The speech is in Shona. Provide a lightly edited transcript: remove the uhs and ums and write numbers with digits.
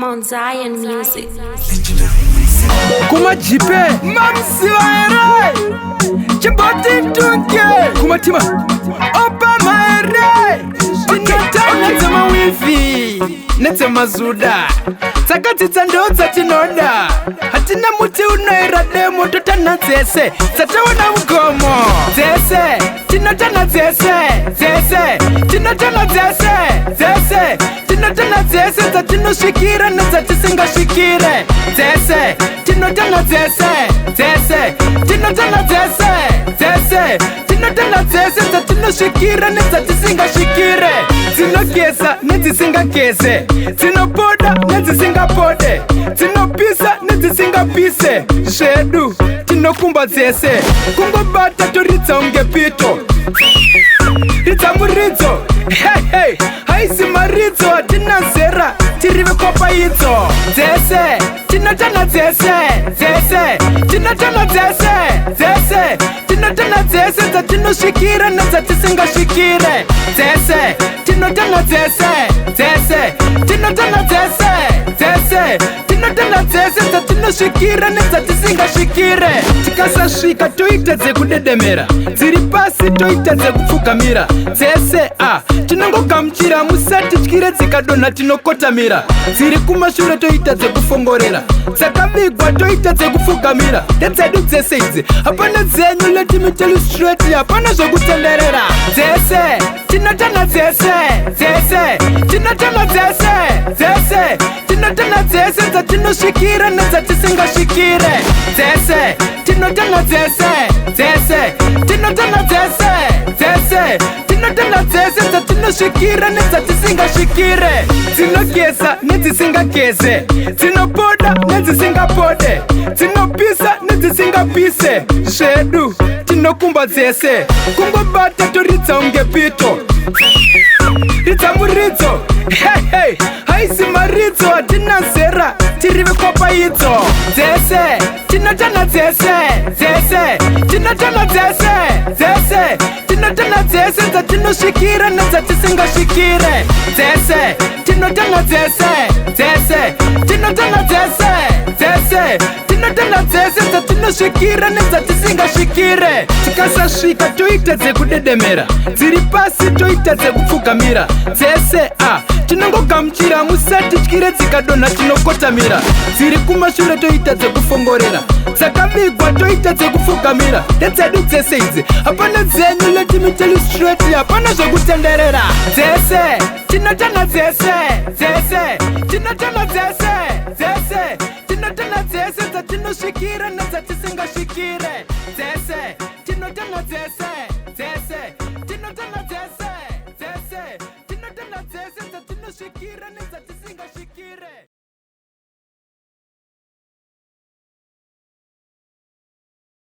Mount Zion Music. Kumajipe mamsiva here, chimboti tunge kumatima Obama here. Tinotanga dzemawifi nedzemazuda, dzakadzidza ndo dzatinoda. Hatina muti unoera demo, totana dzese dzataona mugomo. Dzese tinotana dzese, dzese tinotana dzese, dzese tinotana dzese, dzatinosvikira nedzatisingasvikire. Dzese tinotana dzese, dzese tinotana dzese, dzese tinotana dzese, dzatinosvikira nedzatisingasvikire. Dzinogeza nedzisingageze, dzinopoda nedzisingapode, dzinopisa nedzisingapise, zvedu tinokumba dzese. Kungobata toridza unge pito, ridza muridzo. Hehe, haisi maridzo, hatina zera, tiri vekopa idzo. Dzese tinotana dzese, dzese tinotana dzese, dzese tinotana dzese, dzatinosvikira nedzatisingasvikire. Dzese tinotana dzese, dzese tinotana dzese, dzese tinotana dzese, dzatinosvikira nedzatisingasvikire. Tikasasvika toita dzekudedemera, dziri pasi toita dzekupfukamira. Dzese a tinongogamuchira, musatityire, dzikadonha tinokotamira. Dziri kumashure toita dzekufongorera, dzakavigwa toita dzekupfugamira. Ndedzedu dzese idzi, hapana dzenyu. Let me tell you straight, hapana zvekutenderera. Dzese tinotana dzese, dzese tinotana dzese, dzese tinotana dzese, dzatinosvikira nedzatisingasvikire. Dzese tinotana dzese, dzese tinotana dzese, dzese tinotana dzese, dzatinosvikira nedzatisingasvikire. Dzinogeza nedzisingageze, dzinopoda nedzisingapode, dzinopisa nedzisingapise, zvedu tinokumba dzese. Kungobata toridza unge pito, ridza muridzo. Hehe, haisi maridzo, hatina zera, tiri vekopa idzo. Dzese tinotana dzese, dzese tinotana dzese, dzese tinotana dzese, dzatinosvikira nedzatisingasvikire. Dzese tinotana dzese, dzese tinotana dzese, dzese tinotana dzese, dzatinosvikira nedzatisingasvikire. Tikasasvika toita dzekudedemera, dziri pasi toita dzekupfugamira. Dzese a tinongogamuchira, musatityire, dzikadonha tinokotamira. Dziri kumashure toita dzekufongorera, dzakavigwa toita dzekupfugamira. Ndedzedu dzese idzi, hapana dzenyu. Let me tell you straight, hapana zvekutenderera. Dzese tinotana dzese, dzese tinotana dzese, dzese tinotana dzese, dzatinosvikira nedzatisingasvikire. Dzese tinotana dzese.